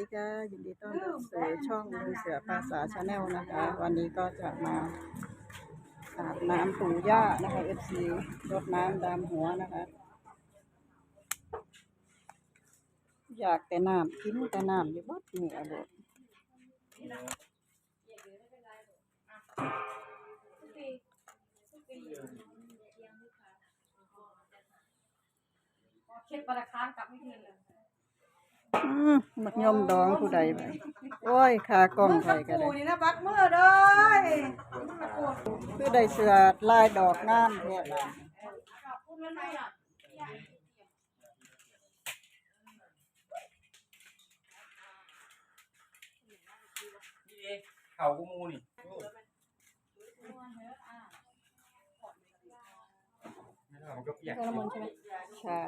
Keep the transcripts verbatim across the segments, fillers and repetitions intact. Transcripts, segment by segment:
ดีค่ะ ยินดีต้อนรับสู่ช่องลุงเสือภาษาชาแนลนะคะ วันนี้ก็จะมาอาบน้ำปู่ย่านะคะ เอฟซี รดน้ำดำหัวนะคะ อยากแต่น้ำ กินแต่น้ำอยู่เบิดมื้ออะโลด เช็ดวันละครั้งกับวิธีเลย อืม บักยมดองผู้ใดบัด โอ้ย ขากล้องไผก็ได้ นี่นะบักมือเด้อ คือได้เสื้อลายดอกงามแท้ล่ะ นี่เด้ เขากูมูนี่ มันก็เปียก ใช่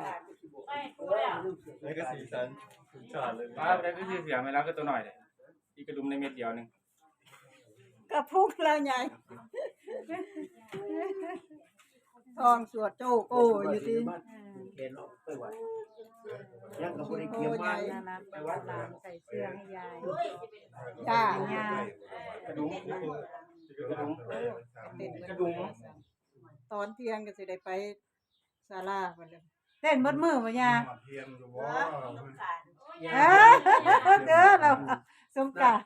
แล้วก็สีสันสุดยอดเลย ป้าได้ก็ชื่อเสียงไปแล้วก็ตัวหน่อยเลย อีกกระดุมในเม็ดเดียวหนึ่ง กระพุ้งแล้วไง ทองสวดโจโกอยู่ที่ เคนเนาะไปวัดยังก็บ่ได้เตรียมมา น่ารักหลานใส่เสื้อให้ยาย ย่า ย่า กระดุม กระดุม กระดุม ตอนเที่ยงก็สิได้ไปศาลาพุ่นเลย เต้นเบิดมือบ่ย่า เตรียมอยู่บ่ เออเด้อเราสงกรานต์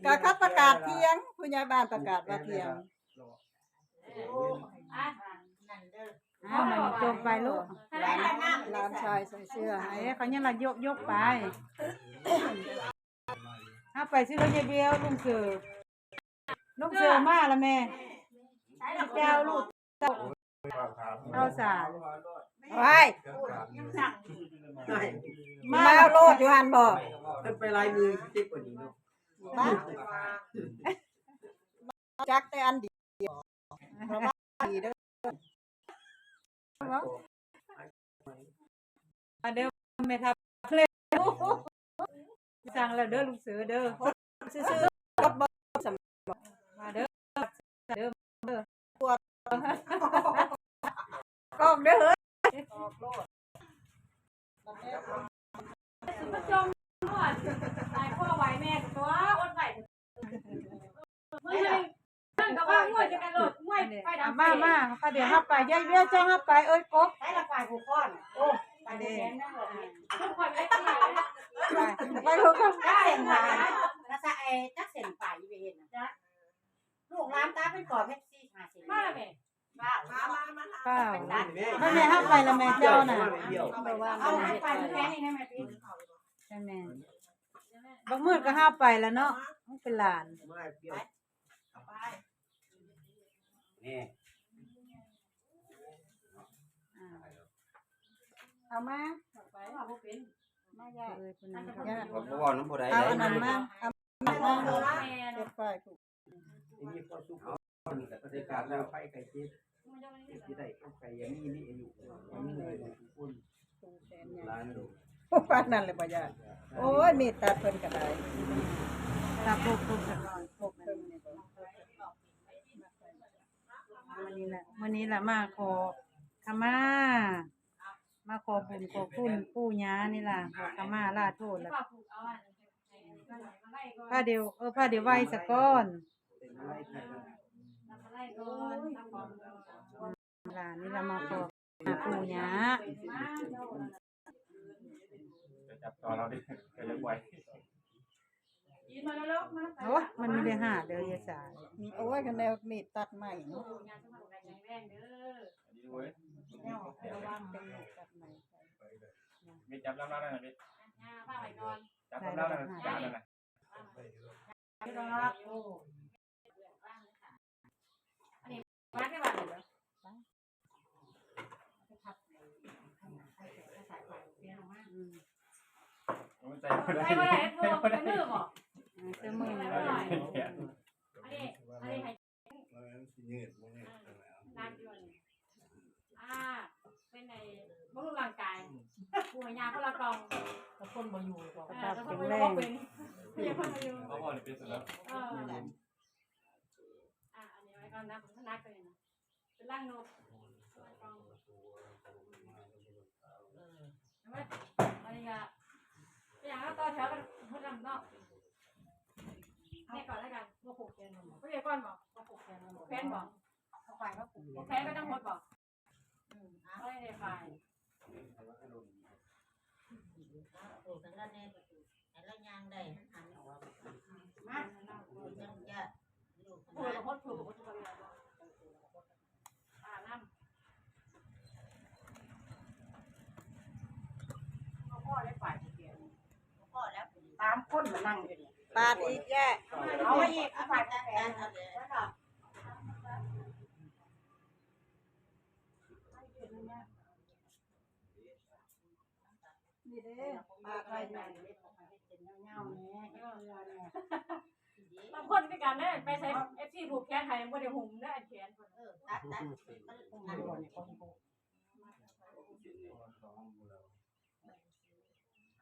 ก็เขาประกาศเที่ยง ผู้ใหญ่บ้านประกาศว่าเที่ยง อ้าวมันจบไปลูก หลานหลานชายใส่เสื้อให้ เอ้ยเขายังละยกยกไปเอาไปสิลูกยายเบลลุงเสือลุงเสือมาแล้วแม่แก้วลูกเอาสาร ไว้มาเอาโลดอยู่หันบอก มันไปลายมือติดกว่านี้เนาะ มาจักแต่อันเดียวระวังดีเด้อ มาเด้อแม่ทัพเลยสั่งแล้วเด้อลุงเสือเด้อ ซื่อๆกับบ่สำ มาเด้อเด้อ กล้องเด้อเฮ้ย มาจมหมดตายพ่อไหวแม่ตัวอดไหวเมื่อไงนั่งกับว่างวดจะกระโดดงวยไฟดับ มามาค่ะเดี๋ยวห้าไปยายเวียเจ้าห้าไปเอ้ยกบ ใช้ละฝ่ายผู้ค้อนโอ้ฝ่ายผู้แขนนั่งหลบ ไปลูก จักเส้นฝ่ายภาษาไอ้จักเส้นฝ่ายอีเวนนะลูกหลานตาเป็นกรอบเฮ็ดซี่หาเส้น ป้าไม่แม่ห้าไปละแม่เจ้าน่ะ เอาไปไปแค่นี้นะแม่พี่ ใช่แม่บางมือก็ห้าไปแล้วเนาะมันเป็นหลาน มาเปรี้ยว นี่ เอามา ไปว่าบ่เป็น มาย่า เอ้ยคนนั้น ย่า ผมก็บอกน้ำบ่ได้ เอา เล อั ย นนั้นมาเอามา แม่ เก็บไป ทีนี้พอสุกเอาแต่ประเทศกาลแล้วไปไก่เจ็บที่ได้เอาไก่ยังมีนี่อายุยังมีอายุทุกคนร้านลูก ปานนั้นเลยบ่ย่าโอ้ยมีดตัดเพิ่นก็ได้ ตาปกปกสะก่อนปกเพิ่งนี่ก่อนวันนี้แหละวันนี้แหละมาขอขมา มาขอบุญขอคุณปู่ย่านี่ล่ะขอขมาลาโทษแล้วพาเดี๋ยวเออพาเดี๋ยวไหว้สะก่อนหลานนี่ล่ะมาขอหาปู่ย่า จะจับต่อเราดิจะเรียกไว โอ้มันไม่ได้หาเด้อยายสา โอ้ยคันแนวมีดตัดใหม่เนาะ ดีเว้ย ระวังเป็นมีดตัดใหม่ ไม่จับลำแล้วนะพี่จับลำแล้วนะจับแล้วนะ มาที่บ้านเหรอ มันใส่ไม่ได้ ใส่บ่ได้เฮ็ดโทษเป็นมือบ่ เสื้อมือ อันนี้อันนี้ให้ มันสิยืดมันยืด นัดอยู่นี่อ่าเป็นไงบ่รู้ร่างกายผู้ให้ยาคนละกล่อง กับคนบ่อยู่ก็ เออแล้วคนบ่อยู่เป็นผู้ใหญ่คนบ่อยู่ เขาบอกเลยเป็นสุดแล้ว เออนั่นแหละอ่ะอันนี้ไว้ก่อนนะผมถนัดตัวนี้นะเป็นร่างนกคนละกล่องเห็นไหมอันนี้ก็อย่างนั้นต่อแถวกันคนละ ผูกแขนบ่ ผู้ใดก่อนบ่ ผูกแขนบ่ ผูกแขนบ่ เอาไปมาผูกแขน ผูกแขนก็ต้องหมดบ่ อืม เอา เอาเลยไป ผูกกันแล้วเนี่ย แต่ละอย่างได้ มา ผูกจังจะ ผูกกับหมด ผูกกับหมด ผูกกับหมด อ่า น้ำ พ่อได้ฝ่ายเดียว พ่อแล้ว สามคนมานั่งอยู่นี่ ปาดอีกแย่ เอามาอีก เอาฝ่ายแขนแล้วก็ นี่เด้อ ปาดไว้แม่น เป็นเงาๆ นี่ เออ เนี่ย บางคนคือกันเด้อ ไปใส่ เอฟซี ผูกแขนให้บ่ได้หุ้มเด้อ อันแขนเพิ่น เออ ตัด ตัด ตัด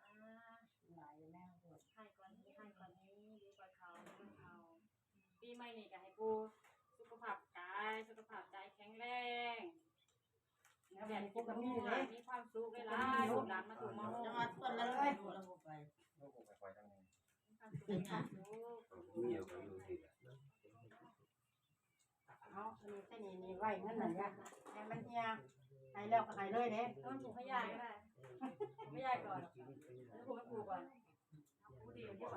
อ่า หลายแล้ว ให้ก่อนนี้ ให้ก่อนนี้ ดีกว่าเขา ดีกว่าเขา ปีใหม่นี่ก็ให้ปู่สุขภาพกาย สุขภาพใจแข็งแรง แล้วแบบนี้ก็มีเลย มีความสุขหลายๆ ลูกหลานมาสู่มาโฮม จังหวัดส่วนละเลย ลูกไป ลูกไปทางนี้ มีความสุข มีความสุข เอา อันนี้ก็นี่ นี่ไว้เงินนั่นจ้ะ ให้มันเฮีย ให้แล้วก็ให้เลยเด้ เอาถุงให้ยายก็ได้ ให้ยายก่อน แล้วถุงให้ปู่ก่อน เอ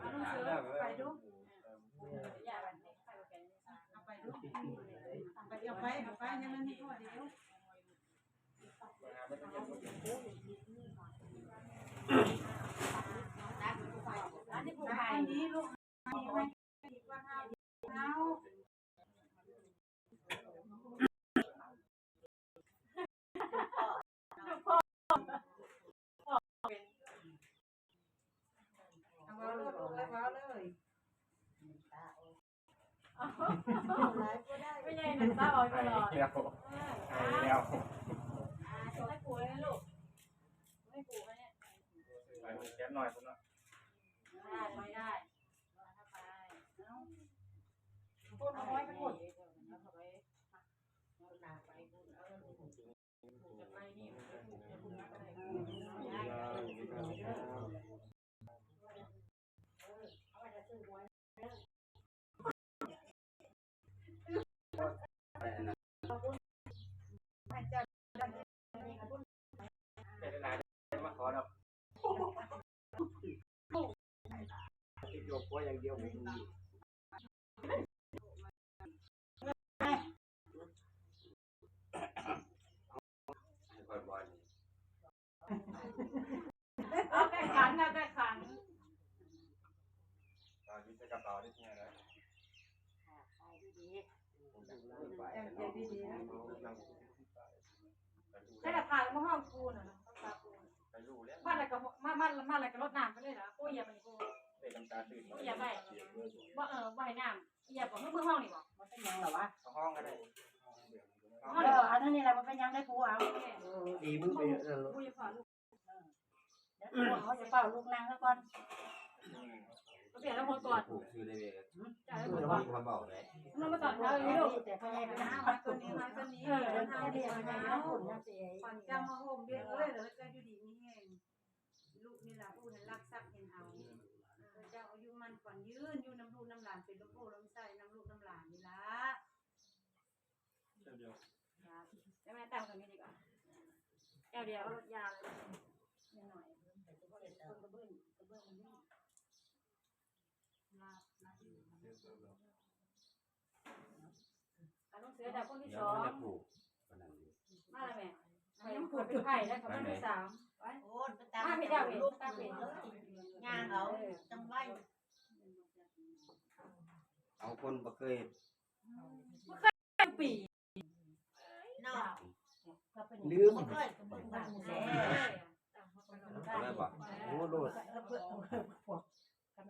าลูกเสือไปดู ยายไป เอาไปดู เอาไป เอาไป เอาไป ให้มันมีข้อเดียว อันนี้ผูกไข่ อันนี้ลูก เอา เอาเว้าเลย ลูกเอ้ย เว้าเลย ไม่ใช่น้ำตาออกตลอด แล้ว เออ แล้ว อ่า ส่งให้ปู่เลยนะลูก ส่งให้ปู่ไว้เนี่ย ไปเขียนหน่อยคุณเนาะ ได้ ไปได้ เอาไป เอา เอาไว้ไปหมด เอาไป เอาไป เป็นอะไรมาขอดอกติดโยกหัวอย่างเดียวไม่มี เอาแต่ขัน เอาแต่ขัน เอายึดใส่กระเป๋าได้ไงนะ ใส่กระเป๋ามาห้องกูน่ะนะ ไปรู้แล้ว มาแล้วก็ มา มา มาแล้วก็รดน้ำไปเลยล่ะ โอ้ย อย่าไปโอ้ย เด็กน้ำตาตื่น โอ้ย อย่าไป บ่ เออ บ่ให้น้ำ อย่าบอก มือห้องนี่บอก มันเป็นหยังเหรอวะ เอาห้องก็ได้ ห้อง เออ อันนั้นนี่แหละ มันเป็นหยังได้กูเอา เออ ดีมึงไปเออ กูอย่าฝ่าลูก เดี๋ยวกูเขาจะเฝ้าลูกนางแล้วก่อน อืม ก็เปลี่ยนแล้วคนก่อน ผูกชื่อได้เลย จ่ายแล้วคนก่อน เขาบอกเลย มันมาตอนเช้าอยู่ลูก แต่พยายามไปหา มาตัวนี้ มาตัวนี้ เออ เดี๋ยวเดี๋ยวเดี๋ยวเดี๋ยว ขวัญจำมาโฮมเรียกเลย แล้วก็อยู่ดีมีแฮง ลูกนี่ล่ะผู้เห็นรักทรัพย์เห็นเอา เออ เจ้าอายุมั่นขวัญยืน อยู่นำลูกนำหลาน เป็นลมโพลมไส้นำลูกนำหลานนี่ล่ะ เจ้าเดียว ครับ เจ้าแม่ตั้งตรงนี้ดีกว่า เจ้าเดียว เอารถยาวเลย นิดหน่อย คนกระเบื้อง กระเบื้องมันนี่ ลาบ ลาบ เอาลูกเสือดาวคนที่ เดี๋ ส ยว อง มันจะผูกขนาดนี้ มาแล้วแม่ อันนี้มันผูกเป็นไผ่แล้วค่ะ คนที่สาม ไป โอ้ย ไปตาม มาพี่ดาวเอง ลูก ตามเอง งานเอา เออ จังไร เอาคนบ่เคย ปี เนาะ ลืม บ่เคย ก็เบิ่งบ้างแหละ ก็เลยบอก โอ้โลด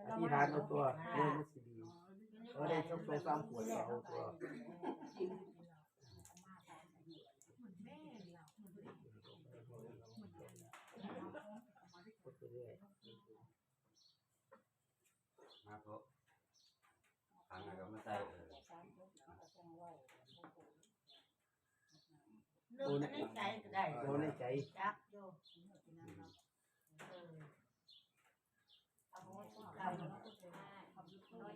อธิษฐานเอาตัว เรื่องมันสิดี เออ ได้สักสองสามขวดก็เอาตัว มาเถอะ ทางไหนก็ไม่ใช่ เออ นึกในใจก็ได้ โอ้ในใจ จักอยู่ เออ เอา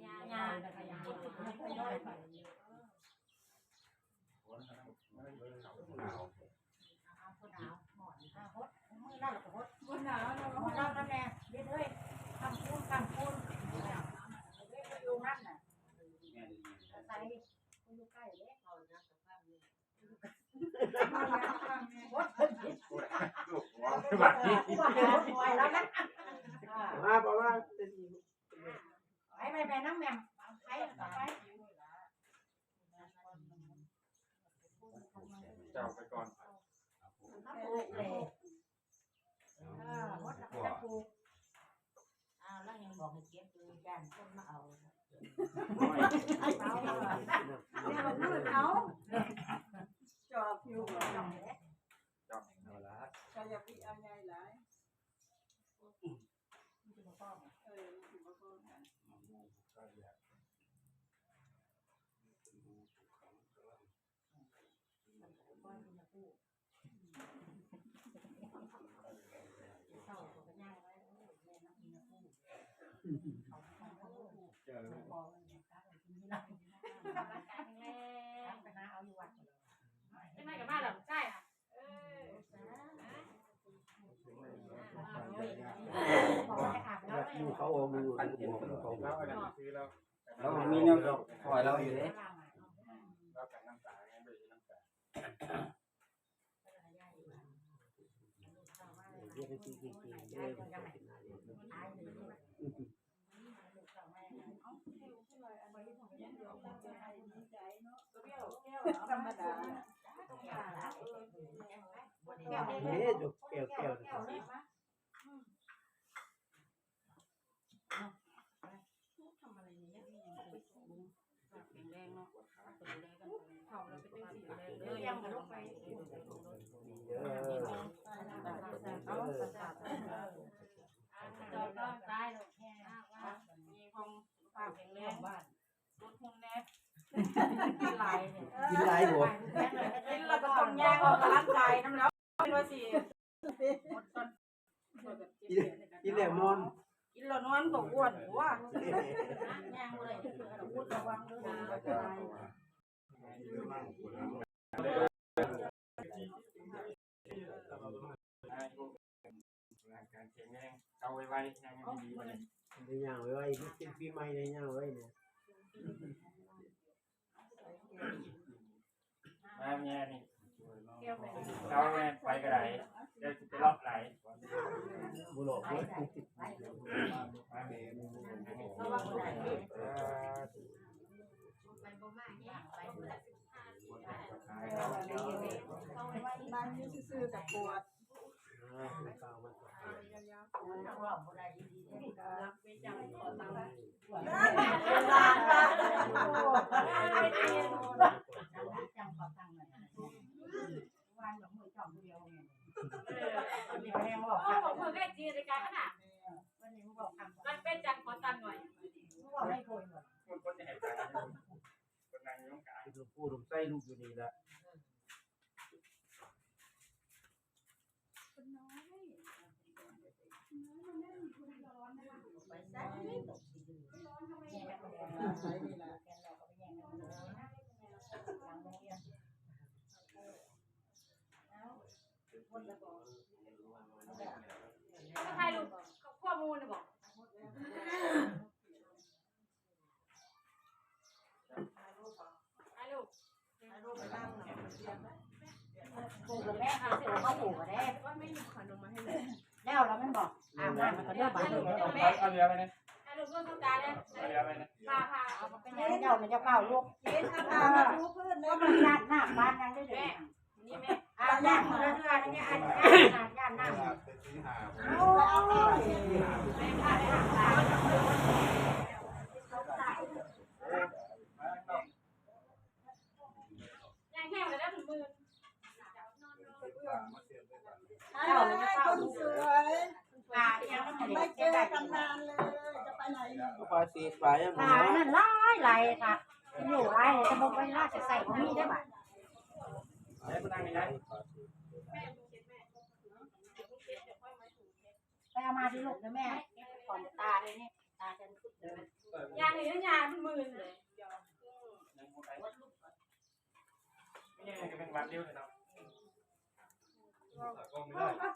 ยา ยา ยา บ่หนาวเนาะ มาเล่านั่นแหละเด็ดเอ้ย คำพูน คำพูน เด็ดไปอยู่นั่นน่ะ อาศัยผู้อยู่ใกล้เด้ หวัดดี มาบอกว่า ไป ไป ไป น้องแหม่ม ไป ไป เจ้าไปก่อน เออ หมดแล้วก็จะปลูก อ้าว แล้วยังบอกให้เก็บอยู่ ย่านคนมาเอา เอา เนี่ย มันมืดเอา จอบอยู่ จอบ เอาละ เจ้าอย่าไปเอาใหญ่หลาย เออ มันสิบ่พอกัน จังได๋ก็มาแล้ว ใช่ค่ะ เออ อยู่เขาเอามือ อันเห็นเขา แล้วมีแนวคอยเราอยู่เด้ ธรรมดา เด้อ แก้ว แก้ว ทำอะไรเนี่ย แข็งแรงเนาะ แข็งแรงกันไป เฒ่าแล้วเป็นจังซี่แหละ เออ ยังบ่ลงไป เอา จอดรอบซ้ายลูก แค่ว่า มีความสุขภาพแข็งแรง ลดหุ่นแน่ กินหลายเนี่ย กินหลายบ่ กินแล้วก็ต้องย่างออกกำลังกายนำแล้ว เป็นว่าสิ กิน กินแล้วนอน กินแล้วนอนก็อ้วนตัว ย่างบ่ได้ ระมัดระวังเด้อ ร่างกายแข็งแรง เซาไวๆ ย่างดีๆ บัดนี้ ได้ย่างไวๆ มันเป็นปีใหม่ได้ย่างไวเนี่ย มาแม่นี่ เซาแม่ไปก็ได้ เดี๋ยวสิไปเลาะไหล บ่เลาะเด้อ มาแม่ นั่งอยู่ซื่อๆ ก็ปวด มันเป็นจังขอตังค์หน่อย คนจะให้ไป คนนั่งอยู่ตรงกลาง คือหลวงปู่หลวงไส้ลูกอยู่นี่ละ ถ่ายรูปกับข้อมูลน่ะบอก ถ่ายรูป ปลูกแล้วแม่ค่ะ เสร็จแล้วก็ปลูกแล้วแม่ แล้ว แล้วมันบอก อาบน้ำมันก็เลือกบาดเลย เอาเหลือไปนะ ถ่ายรูปร่วมกับตาเลย เอาเหลือไปนะ พา พา เอาไป เป็นยังไงเจ้า มันจะเป่าลูก กิน เอาพามาดูเพื่อนเลย ก็มันราดน้ำบ้านยังได้เลย นี่แม่ อาบน้ำคนละเทื่อนี่ อาบน้ำ อาบน้ำ โอ้ย ย่างแห้งแล้วได้เป็นหมื่น อ้าว คนสวย อ่า ยังไม่ ไม่เจอกันนานเลย จะไปไหนเนี่ย ก็พาสีไปอ่ะ อ่า นั่นหลายหลายค่ะ อยู่หลายเลย จะบอกไปราชใส่ของนี่ได้บ่ ไปเอามาดิลูก เดี๋ยวแม่เก็บของตาเลยนี่ ตาจะสุดเลย ยาหนึ่งยาเป็นหมื่นเลย นี่ก็เป็นวัดเดียวเลยเนาะ ก็ไม่ได้